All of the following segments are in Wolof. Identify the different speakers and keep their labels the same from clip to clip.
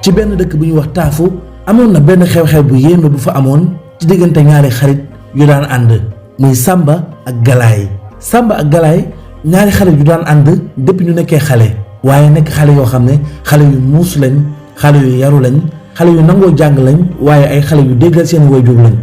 Speaker 1: ci benn dëkk bu ñuy wax Taafu amoon na benn xew-xew bu yéeme bu fa amoon ci diggante ñaari xarit yu daan ànd muy Samba ak Galaay. Samba ak Galaay ñaari xarit yu daan ànd depuis ñu nekkee xale waaye nekk xale yoo xam ne xale yu muus lañ xale yu yaru lañ xale yu nangoo jàng lañ waaye ay xale yu déggal seen waajur lañ.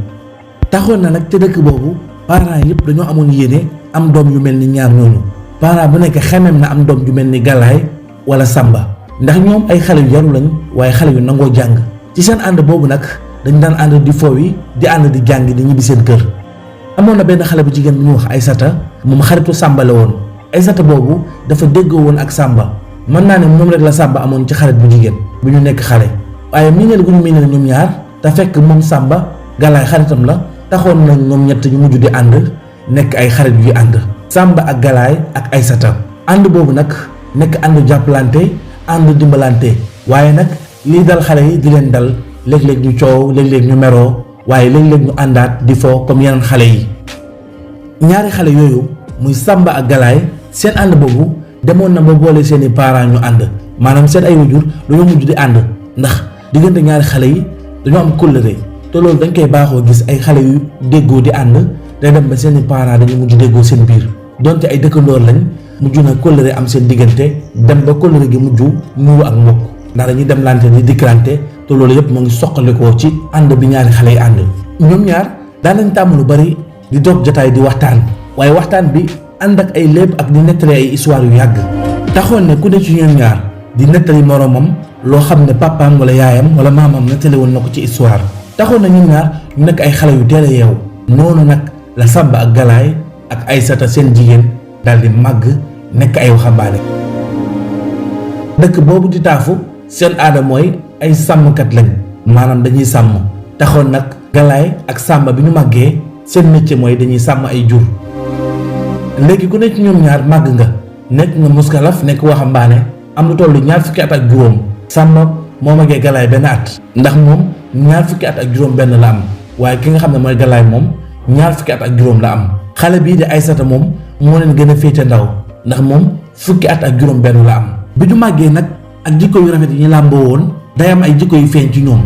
Speaker 1: taxoon na nag te dëkk boobu parents yëpp dañoo amoon yéene am doom yu mel ni ñaar ñooñu parent bu nekk xemeem na am doom yu mel ni Galaay wala Samba ndax ñoom ay xale yu yaru lañ waaye xale yu nangoo jàng. ci seen ànd boobu nag dañ daan ànd di foowi di ànd di jàng di ñibbi seen kër. amoon na benn xale bu jigéen bu ñuy wax Aysata moom xaritu Samba la woon Aysata boobu dafa déggoo woon ak Samba mën naa ne moom rek la Samba amoon ci xarit bu jigéen bu ñu nekk xale waaye miineel gu ñu miineel ñoom ñaar te fekk moom Samba Galaay xaritam la taxoon na ñoom ñett ñu mujj di ànd nekk ay xarit yu ànd. Samba ak Galaay ak Aysata ànd boobu nag nekk ànd jàppalante ànd dimbalante waaye nag lii dal xale yi di leen dal léeg-léeg ñu coow léeg-léeg ñu meroo waaye léeg-léeg ñu àndaat di fo comme yeneen xale yi. ñaari xale yooyu muy Samba ak Galaay seen ànd boobu demoon na ba boole seeni parents ñu ànd maanaam seen ay wajur dañoo mujj di ànd ndax diggante ñaari xale yi dañoo am kóllëre te loolu dañ koy baaxoo gis ay xale yu déggoo di ànd day dem ba seeni parents dañu mujj déggoo seen biir donte ay dëkkandoor lañ mujj na kóllëre am seen diggante dem ba kóllëre gi mujj nuru ak mbokk ndax dañuy dem lante di dikkalante te loolu yëpp moo ngi soqalikoo ci ànd bi ñaari xale yi ànd. ñoom ñaar daan nañ tàmm lu bari di toog jotaay di waxtaan waaye waxtaan bi ànd ak ay léeb ak di nettali ay histoire yu yàgg taxoon ne ku ne ci ñoom ñaar di nettali moroomam loo xam ne papaam wala yaayam wala maamam nettali woon na ko ci histoire taxoon na ñoom ñaar ñu nekk ay xale yu teel a yeewu noonu nag la Samba ak Galaay ak Aysata seen jigéen daal di màgg nekk ay waxambaane. dëkk boobu di Taafu seen aada mooy ay sàmmkat lañ maanaam dañuy sàmm taxoon nag Galaay ak Samba bi ñu màggee seen métier mooy dañuy sàmm ay jur. léegi ku nekk ñoom ñaar màgg nga nekk nga muskalaf nekk waxambaane am lu toll ñaar fukki at ak juróom Samba moo magee Galaay benn at ndax moom ñaar fukki at ak juróom benn la am waaye ki nga xam ne mooy Galaay moom ñaar fukki at ak juróom la am. xale bii di Aysata moom moo leen gën a féete ndaw ndax moom fukki at ak juróom benn la am. bi ñu màggee nag ak jikko yu rafet yi ñu làmboo woon day am ay jikko yu feeñ ci ñoom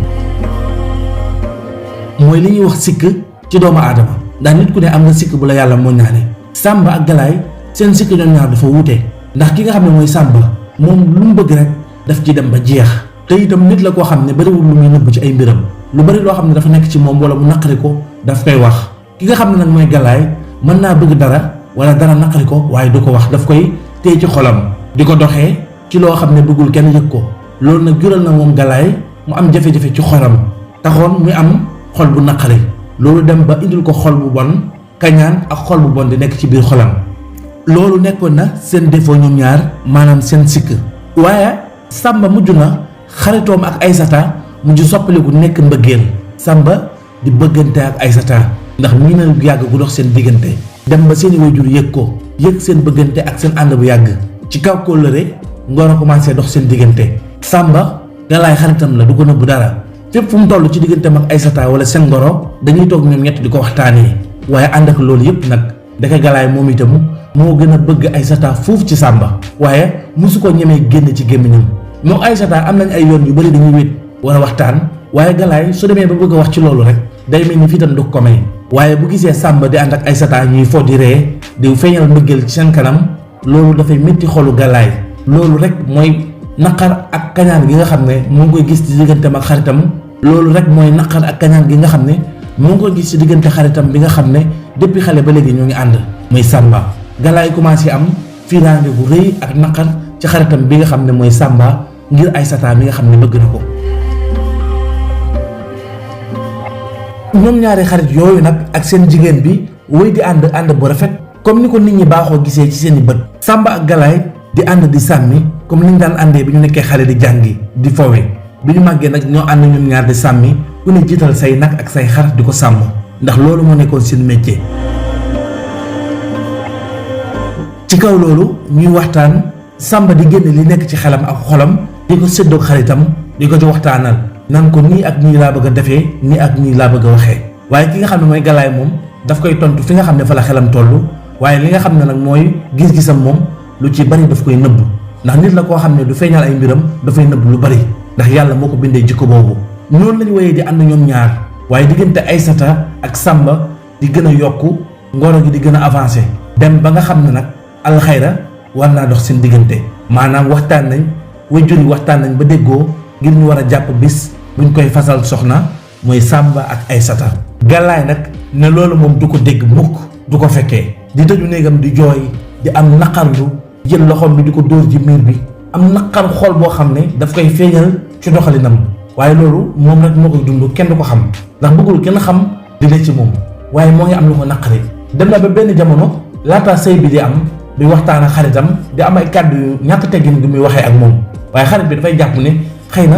Speaker 1: mooy li ñuy wax sikk ci doomu aadama ndax nit ku ne am nga sikk bu la yàlla moo ñaane. Samba ak Galaay seen sikk ñoom ñaar dafa wuute ndax ki nga xam ne mooy Samba moom lu mu bëgg rek daf ci dem ba jeex te itam nit la koo xam ne bariwul lu muy nëbb ci ay mbiram lu bari loo xam ne dafa nekk ci moom wala mu naqari ko daf koy wax. ki nga xam ne nag mooy Galaay mën naa bëgg dara wala dara naqari ko waaye du ko wax daf koy téye ci xolam di ko doxee ci loo xam ne bëggul kenn yëg ko loolu nag jural na moom Galaay mu am jafe-jafe ci xolam taxoon muy am xol bu naqari loolu dem ba indil ko xol bu bon kañaan ak xol bu bon di nekk ci biir xolam loolu nekkoon na seen défaut ñoom ñaar maanaam seen sikk. waaye Samba mujj na xaritoom ak Aysata mujj soppaliku nekk mbëggeel Samba di bëggante ak Aysata ndax mii na yàgg gu dox seen diggante dem ba seeni waajur yëg ko yëg seen bëggante ak seen ànd bu yàgg ci kaw kóllëre ngor a commencé dox seen diggante. Samba Galaay xaritam la du ko nëbbu dara fépp fu mu toll ci digganteem ak Aysata wala seen ngoro dañuy toog ñoom ñett di ko waxtaanee waaye ànd ak loolu yëpp nag daka Galaay moom itam moo gën a bëgg Aysata foofu ci Samba waaye mosu ko ñemee génn ci gémmiñam moom Aysata am nañ ay yoon yu bari dañuy wét war a waxtaan waaye Galaay su demee ba bëgg a wax ci loolu rek day mel ni fii tam du ko may waaye bu gisee Samba di ànd ak Aysata ñuy fo di ree di feeñal mbëggeel ci seen kanam loolu dafay métti xolu Galaay loolu rek mooy naqar ak kañaan gi nga xam ne mu ngi koy gis ci digganteem ak xaritam loolu rek mooy naqar ak kañaan gi nga xam ne mu ngi koy gis ci diggante xaritam bi nga xam ne depuis xale ba léegi ñoo ngi ànd muy Samba. Galaay commencé am fiiraange bu rëy ak naqar ci xaritam bi nga xam ne mooy Samba ngir Aysata mi nga xam ne bëgg na ko. ñoom ñaari xarit yooyu nag ak seen jigéen bi wéy di ànd bu rafet comme ni ko nit ñi baaxoo gisee ci seeni bët. Samba ak Galaay di ànd di sàmmi comme ni ñu daan àndee bi ñu nekkee xale di jàngi di fowe bi ñu màggee nag ñoo ànd ñoom ñaar di sàmmi ku ne jiital say nag ak say xar di ko sàmm ndax loolu moo nekkoon seen métier. ci kaw loolu ñuy waxtaan Samba di génne li nekk ci xelam ak xolam di ko séddoog xaritam di ko ci waxtaanal naan ko nii ak nii laa bëgg a defee nii ak nii laa bëgg a waxee waaye ki nga xam ne mooy Galaay moom daf koy tontu fi nga xam ne fa la xelam toll waaye li nga xam ne nag mooy gis-gisam moom lu ci bari daf koy nëbb ndax nit la koo xam ne du feeñal ay mbiram dafay nëbb lu bari ndax yàlla moo ko bindee jikko boobu. noonu lañu wéyee di ànd ñoom ñaar waaye diggante Aysata ak Samba di gën a yokku ngoro gi di gën a avancé dem ba nga xam ne nag alxayra war naa dox seen diggante maanaam waxtaan nañ waajur yi waxtaan nañ ba déggoo ngir ñu war a jàpp bis buñ koy fasal soxna mooy Samba ak Aysata. Galaay nag ne loolu moom du ko dégg mukk du ko fekkee di tëju néegam di jooy di am naqarlu jël loxoom bi di ko dóor ci miir bi am naqar xol boo xam ne daf koy feeñal ci doxalinam waaye loolu moom rek moo koy dund kenn du ko xam ndax bëggul kenn xam di ne ci moom waaye moo ngi am lu ko naqari. dem na ba benn jamono laata sëy bi di am di waxtaan ak xaritam di am ay kàddu yu ñàkk teggin gi muy waxee ak moom waaye xarit bi dafay jàpp ne xëy na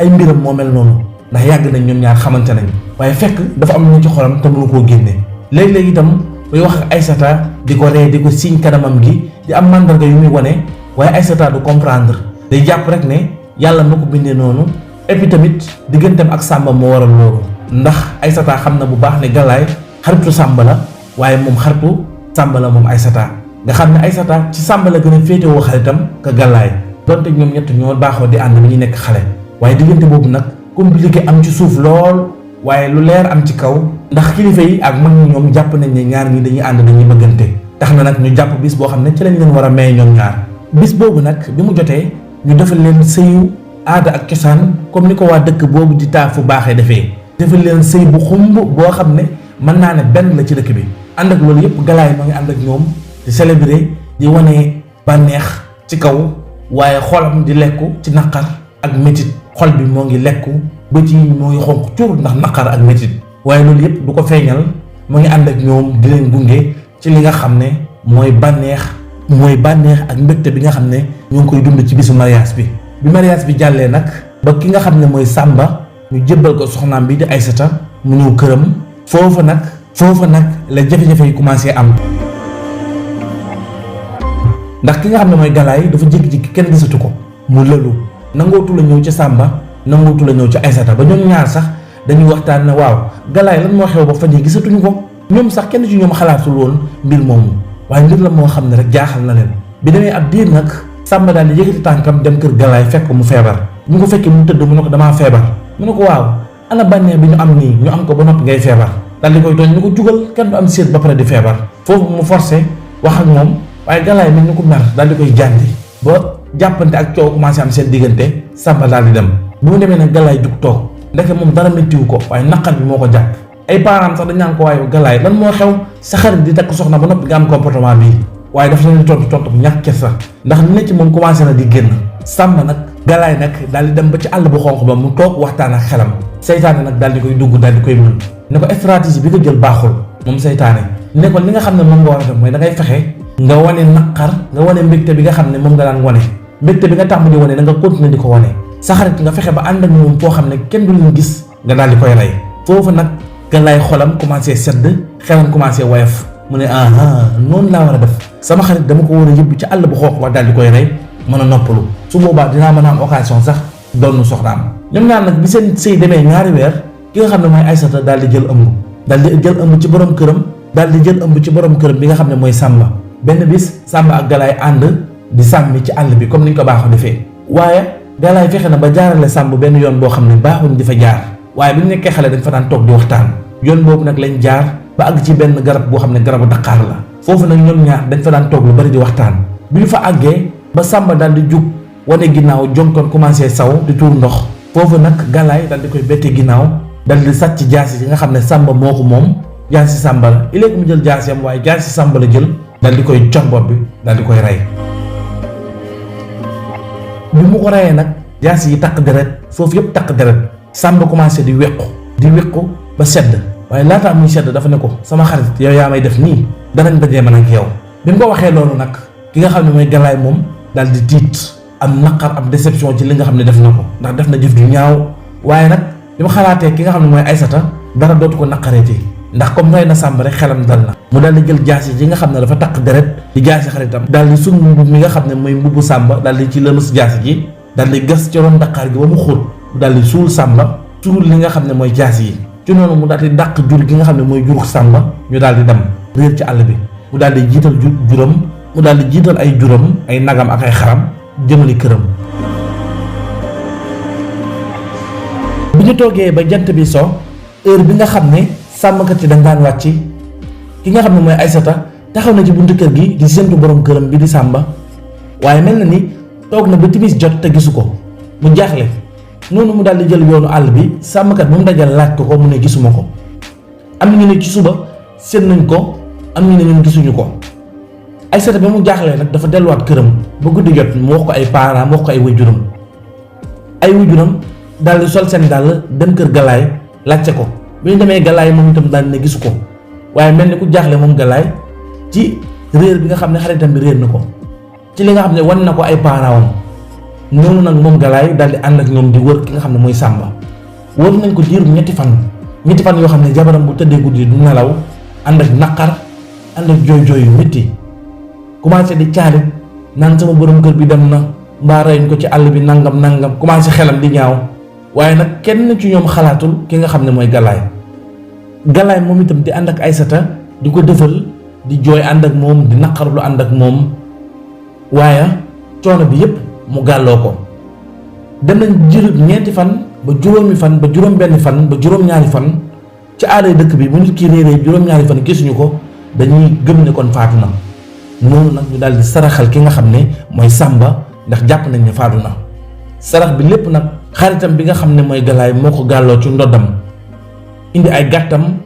Speaker 1: ay mbiram moo mel noonu ndax yàgg nañ ñoom ñaar xamante nañ waaye fekk dafa am lu ci xolam te mënu koo génne. léeg-léeg itam muy wax ak Aysata di ko ree di ko siiñ kanamam gi di am mandarga yu muy wane waaye Aysata du comprendre day jàpp rek ne yàlla moo ko bindee noonu et puis tamit digganteem ak Samba moo waral loolu ndax Aysata xam na bu baax ne Galaay xaritu Samba la waaye moom xaritu Samba la moom Aysata nga xam ne Aysata ci Samba la gën a féetewoo xaritam ka Galaay donte ñoom ñett ñoo baaxoo di ànd bi ñu nekk xale waaye diggante boobu nag compliqué am ci suuf lool waaye lu leer am ci kaw ndax kilifa yi ak mag ñi ñoom jàpp nañ ne ñaar ñi dañuy ànd dañuy bëggante tax na nag ñu jàpp bis boo xam ne ci lañ leen war a maye ñoom ñaar bis boobu nag bi mu jotee ñu defal leen sëyu aada ak cosaan comme ni ko waa dëkk boobu di taafu baaxee defee defal leen sëy bu xumb boo xam ne mën naa ne benn la ci dëkk bi ànd ak loolu yëpp Galaay moo ngi ànd ak ñoom di célébrer di wane bànneex ci kaw waaye xolam di lekku ci naqar ak métit xol bi moo ngi lekku bët yi moo ngi xonq cur ndax naqar ak métit waaye loolu yëpp du ko feeñal mu ngi ànd ak ñoom di leen gunge ci li nga xam ne mooy bànneex ak mbégte bi nga xam ne ñoo ngi koy dund ci bisu mariage bi mariage bi jàllee nag ba ki nga xam ne mooy Samba ñu jébbal ko soxnaam bi di Aysata mu ñëw këram foofa nag la jafe-jafe yi commencé am ndax ki nga xam ne mooy Galaay dafa jékki-jékki kenn gisatu ko mu lëlu nangootu la ñëw ci Samba nangootu la ñëw ci Aysata ba ñoom ñaar sax dañuy waxtaan ne waaw Galaay lan moo xew ba fan yi gisatuñu ko ñoom sax kenn ci ñoom xalaatul woon mbir moomu waaye mbir la moo xam ne rek jaaxal na leen bi demee ab diir nag Samba daal di yëkkati tànkam dem kër Galaay fekk mu feebar ñu ko fekkee mu tëdd mu ne ko damaa feebar mu ne ko waaw ana bànneex bi ñu am nii ñu am ko ba noppi ngay feebar daal di koy tooñ ñu ko jugal kenn du am séet ba pare di feebar foofu mu forcé wax ak moom waaye Galaay mel ni ko mer daal di koy jàndi ba jàppante ak coow commencé am seen diggante Samba daal di dem bu mu demee nag Galaay jug toog ndeke moom dara méttiwu ko waaye naqar bi moo ko jàpp ay parents sax dañ naan ko waaye Galaay lan moo xew sa xarit di takk soxna ba noppi nga am comportement bii waaye dafa leen di tontu bu ñàkk sax ndax li ne ci moom commencé na di génn Samba nag Galaay nag daal di dem ba ci àll bu xonq ba mu toog waxtaan ak xelam seytaane nag daal di koy dugg daal di koy mën ne ko stratégie bi nga jël baaxul moom seytaane ne ko li nga xam ne moom nga war a def mooy da ngay fexe nga wane naqar nga wane mbégte bi nga xam ne moom nga daan wane mbégte bi nga tàmm di wane da nga continuer di ko wane sa xarit nga fexe ba ànd ak moom foo xam ne kenn du leen gis nga daal di koy rey foofu nag Galaay xolam commencé sedd xelam commencé woyof mu ne noonu laa war a def sama xarit dama ko war a yëbbu ci àll bu xonq ba daal di koy rey mën a noppalu su boobaa dinaa mën a am occasion sax doon soxnaam ñoom ñaar nag bi seen sëy demee ñaari weer ki nga xam ne mooy Aysata daal di jël ëmb ci borom këram bi nga xam ne mooy Samba benn bis Samba ak Galaay ànd di sàmmi ci àll bi comme ni ñu ko baaxoo defee waaye Galaay fexe na ba jaarale Samba benn yoon boo xam ne baaxuñ di fa jaar waaye bi ñu nekkee xale dañ fa daan toog di waxtaan yoon boobu nag lañ jaar ba àgg ci benn garab boo xam ne garabu Dakar la foofu nag ñoom ñaar dañ fa daan toog lu bari di waxtaan bi ñu fa àggee ba Samba daal di jug wane ginnaaw jonkoon commencé saw di tuur ndox foofu nag Galaay daal di koy bette ginnaaw daal di sàcc jaasi yi nga xam ne Samba moo ko moom jaasi Samba la il est que mu jël jaasiyam waaye jaasi Samba la jël daal di koy cor bopp bi daal di koy rey bi mu ko reyee nag jaasi yi takk deret foofu yëpp takk deret Samba commencé di wéqu ba sedd waaye laataa muy sedd dafa ne ko sama xarit yow yaa may def nii danañ dajee man ak yow bi mu ko waxee loolu nag ki nga xam ne mooy Galaay moom daal di tiit am naqar am déception ci li nga xam ne def na ko ndax def na jëf ju ñaaw waaye nag bi mu xalaatee ki nga xam ne mooy Aysata dara dootu ko naqareeti ndax comme rey na Samba rek xelam dal na mu daal di jël jaasi yi nga xam ne dafa takk deret di jaasi xaritam daal di sumb mbubb mi nga xam ne mooy mbubbu Samba daal di ci lëmas jaasi ji daal di gas ci ron Dakar gi ba mu xóot mu daal di suul Samba suul li nga xam ne mooy jaasi yi ci noonu mu daal di dàq jur gi nga xam ne mooy juru Samba ñu daal di dem réer ci àll bi mu daal di jiital juram mu daal di jiital ay juram ay nagam ak ay xaram jëmali këram bi ñu toogee ba jant bi so heure bi nga xam ne sàmmkat yi dañ daan wàcc, ki nga xam ne mooy Aysata taxaw na ci buntu kër gi di séntu borom këram bi di Sàmba, waaye mel na ni toog na ba timis jot te gisu ko. mu jaaxle noonu mu daal di jël yoonu àll bi. sàmmkat bu mu dajal laaj ko mu ne gisuma ko. am na ñu ne ci suba séen nañ ko, am ñu ne ñun gisuñu ko. Aysata ba mu jaaxlee nag dafa delluwaat këram ba guddi jot mu wax ko ay parents, mu wax ko ay waajuram. ay waajuram daal di sol seen dàll dem kër Galaay laajte ko. bi ñu demee Galaay moom itam daal ne gisu ko, waaye mel ni ku jaaxle moom Galaay ci réer bi nga xam ne xaritam bi réer na ko, ci li nga xam ne wan na ko ay parents am. noonu nag moom Galaay daal di ànd ak ñoom di wër ki nga xam ne mooy Sàmba. wër nañ ko diiru ñetti fan yoo xam ne jabaram bu tëddee guddi du nelaw, ànd ak naqar, ànd ak jooy yu métti, commencé di caalit naan sama borom kër bi dem na, mbaa reyuñ ko ci àll bi nangam commencé xelam di ñaaw. waaye nag kenn ci ñoom xalaatul ki nga xam ne mooy Galaay moom itam di ànd ak Aysata di ko defal, di jooy ànd ak moom, di naqarlu ànd ak moom, waaye coono bi yépp mu gàlloo ko. dem nañ jël ñeenti fan ba juróomi fan ba juróom-benn fan ba juróom-ñaari fan ci aaday dëkk bi. bu nit ki réeree juróom-ñaari fan gisuñu ko dañuy gëm ne kon faatu na. noonu nag ñu daal di saraxal ki nga xam ne mooy Sàmba ndax jàpp nañ ne faatu na. sarax bi lépp nag xaritam bi nga xam ne mooy Galaay moo ko gàlloo ci ndoddam, indi ay gàttam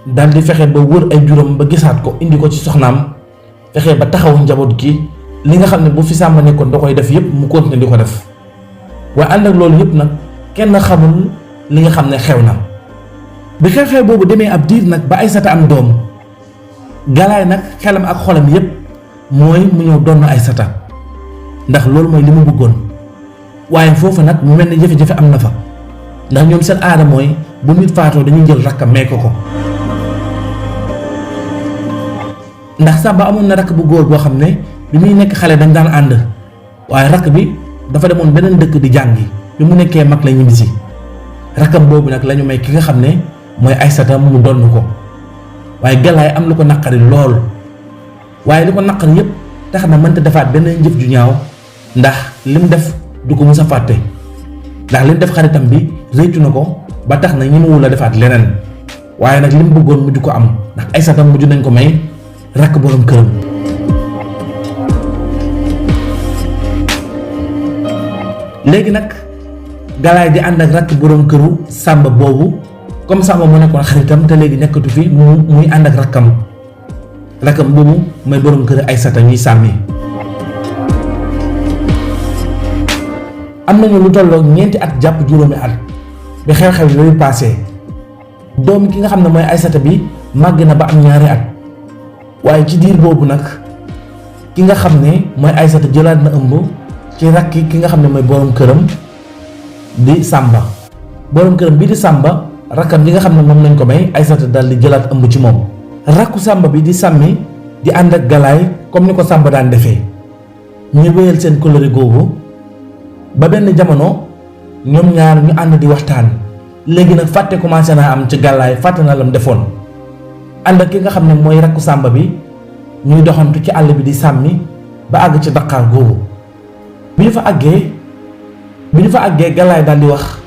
Speaker 1: daal di fexe ba wër ay juróom ba gisaat ko, indi ko ci soxnaam, fexe ba taxawu njaboot gi. li nga xam ne bu fi Sàmba nekkoon da koy def yépp mu continuer di ko def. waaye ànd ak loolu yépp nag kenn xamul li nga xam ne xew na. bi xew-xew boobu demee ab diir nag ba Aysata am doom, Galaay nag xelam ak xolam yépp mooy mu ñëw donn Aysata ndax loolu mooy li mu bëggoon. waaye foofu nag mu mel ni jafe-jafe am na fa, ndax ñoom seen aada mooy bu nit faatoo dañuy jël rakkam may ko. ndax Sàmba amoon na rakk bu góor boo xam ne bi muy nekk xale dañ daan ànd, waaye rakk bi dafa demoon beneen dëkk di jàngi. bi mu nekkee mag la ñibbisi, rakkam boobu nag lañu may ki nga xam ne mooy Aysata mu donn ko. waaye Galaay am lu ko naqari lool, waaye li ko naqari yépp tax na mënta defaat benn jëf ju ñaaw, ndax lim def du ko mës a fàtte, ndax lim def xaritam bi réccu na ko ba tax na ñemewul la defaat leneen. waaye nag lim bëggoon mujj ko am, ndax Aysata mujj nañ ko may rakk borom këram. léegi nag Galaay di ànd ak rakk borom këru Sàmba boobu, comme Sàmba mu nekkoon xaritam te léegi nekkatu fi, muy ànd ak rakkam boobu mooy borom kër Aysata ñuy sàmmi. am nañu lu tollook 4 at jàpp juróomi at bi xew-xew yooyu paase. doom ki nga xam ne mooy Aysata bi màgg na ba am 2 at, waaye ci diir boobu nag ki nga xam ne mooy Aysata jëlaat na ëmb ci rakki ki nga xam ne mooy borom këram di Sàmba. borom këram bi di Sàmba rakkam bi nga xam ne moom lañ ko may, Aysata dal di jëlaat ëmb ci moom. rakku Sàmba bi di sàmmi di ànd ak Galaay comme ni ko Sàmba daan defee, ñu wéyal seen kóllëre googu ba benn jamono ñoom ñaar ñu ànd di waxtaan. léegi nag fàtte commencé naa am ci Galaay, fàtte na lam defoon. ànd ak ki nga xam ne mooy rakku Sàmba bi ñuy doxantu ci àll bi di sàmmi ba àgg ci Daqaar googu. bi ñu fa àggee Galaay daal di wax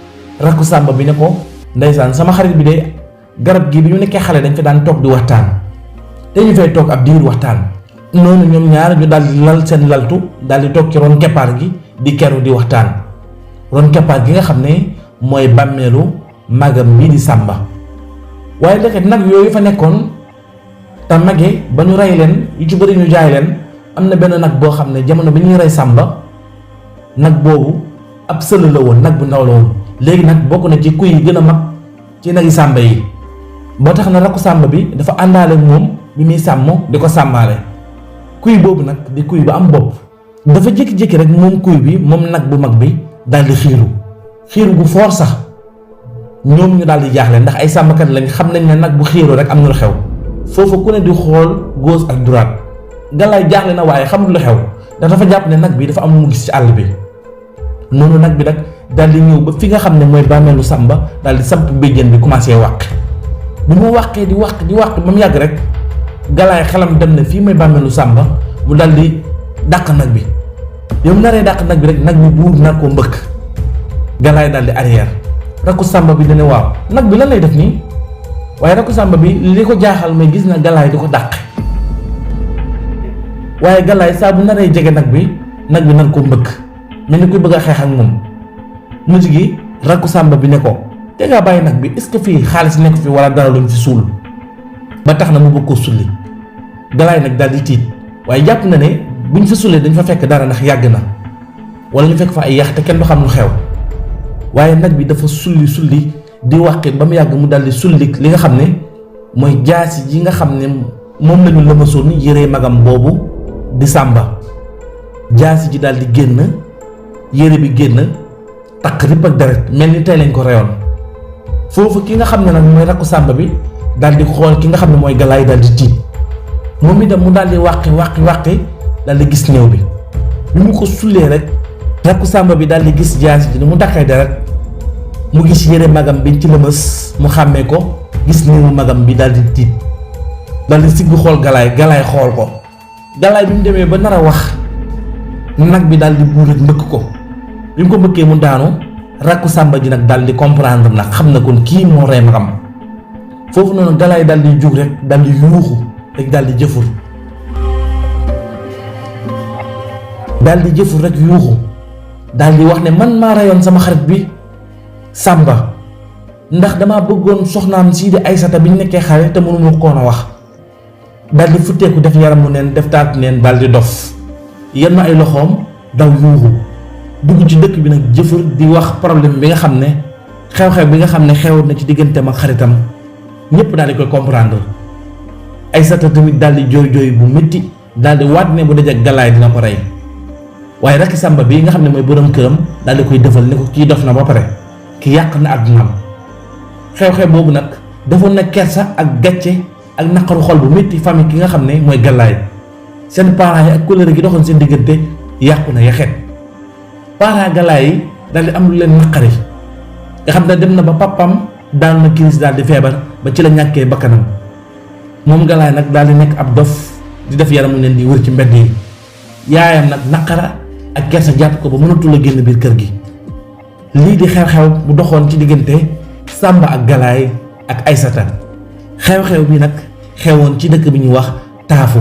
Speaker 1: rakku Sàmba bi ne ko, ndeysaan sama xarit bi de garab gi bi ñu nekkee xale dañ fa daan toog di waxtaan, te ñu fay toog ab diir waxtaan. noonu ñoom ñaar ñu daal di lal seen laltu daal di toog ci ron keppaar gi di keru di waxtaan. ron keppaar gi nga xam ne mooy bàmmeelu magam bii di Sàmba. waaye ndeket nag yooyu fa nekkoon te mage ba ñu rey leen yu ci bëri ñu jaay leen, am na benn nag boo xam ne jamono bi ñuy rey Sàmba nag boobu ab sël la woon, nag bu ndaw la woon. léegi nag bokk na ci kuy yi gën a mag ci nagi Sàmba yi, boo tax na rakku Sàmba bi dafa àndaale moom bi muy sàmm di ko sàmmaale. kuy boobu nag di kuy ba am bopp, dafa jékki-jékki rek moom kuy bi, moom nag bu mag bi daal di xiiru gu foor sax. ñoom ñu daal di jaaxle ndax ay sàmmkat lañ, xam nañ ne nag bu xiiroo rek am na lu xew. foofu ku ne di xool gauche ak droite. Galaay jaaxle na waaye xamul lu xew ndax dafa jàpp ne nag bi dafa am lu mu gis ci àll bi. noonu nag bi nag daal di ñëw ba fi nga xam ne mooy bàmmeelu Sàmba, daal di samp béjjén bi commencé wàq. bi mu wàqee di wàq ba mu yàgg rek Galaay xelam dem na fii mooy bàmmeelu Sàmba, mu daal di dàq nag bi. yow naree dàq nag bi rek nag bi buur nar koo mbëkk. Galaay daal di arrière rakku Samba bi dane waaw nag bi lan lay def nii waaye rakku Samba bi li ko jaaxal mooy gis na Galaay di ko dàq waaye Galaay saa bu naree jege nag bi nar ko mbëkk mel ni kuy bëgg a xeex ak moom mujj gi rakku Samba bi ne ko te ngaa bàyyi nag bi est-ce que fii xaalis nekk fi wala dara luñ fi suul ba tax na mu bëgg koo sulli Galaay nag daal di tiit waaye jàpp na ne buñ fa sullee dañ fa fekk dara ndax yàgg na wala ñu fekk fa ay yax te kenn du xam lu xew waaye nag bi dafa sulli di wàqit ba mu yàgg mu daldi sulli li nga xam ne mooy jaasi ji nga xam ne moom lañu lëmasoon yëree magam boobu di Samba jaasi ji daldi génn yére bi génn takk ripp ak deret mel ni tey lañ ko reyoon foofu ki nga xam ne nag mooy rakku Samba bi daldi xool ki nga xam ne mooy Galaay daldi tiit moom itam mu daldi wàqi daldi gis néew bi mu ko sullee rek rakku Samba bi daldi gis jaasi ji ni mu takkee deret mu gis yére magam bi ci lëmës mu xàmmee ko gis néewu magam bi daldi tiit daldi sigg xool Galaay xool ko Galaay bi mu demee ba nar a wax nag bi daldi buur ak mbëkk ko bi mu ko mbëkkee mu daanu rakku Samba ji nag daldi comprendre nag xam na kon kii moo rey magam foofu noonu Galaay daldi jug rek daldi yuuxu rek daldi jëfur rek yuuxu daldi wax ne man maa reyoon sama xarit bi Samba ndax dama bëggoon soxnaam sii di Aysata bi ñu nekkee xale te mënuma koon a wax daldi futteeku def yaramu neen def taatu neen daldi dof yenn ma ay loxoom daw yuuxu dugg ci dëkk bi nag jëfër di wax problème bi nga xam ne xew-xew bi nga xam ne xewoon na ci digganteem ak xaritam ñépp daal di koy comprendre Aysata tamit daal di jooy bu métti daal di waat ne bu dajee Galaay dina ko rey waaye rakki Samba bi nga xam ne mooy borom këram daal di koy defal ne ko kii dof na ba pare ki yàq na àddunaam xew-xew boobu nag defoon na kersa ak gàcce ak naqaru xol bu métti famille ki nga xam ne mooy Galaay seen parents yi ak kóllëre gi doxoon seen diggante yàqu na yaxet parents Galaay yi daal di am lu leen naqari nga xam ne dem na ba papam daal na crise daal di feebar ba ci la ñàkkee bakkanam moom Galaay nag daal di nekk ab dof di def yaramu neen di wër ci mbedd yi yaayam nag naqara ak kersa jàpp ko ba mënatul a génn biir kër gi lii di xew-xew bu doxoon ci diggante Samba ak Galaay ak Aysata xew-xew bi nag xewoon ci dëkk bi ñuy wax Taafu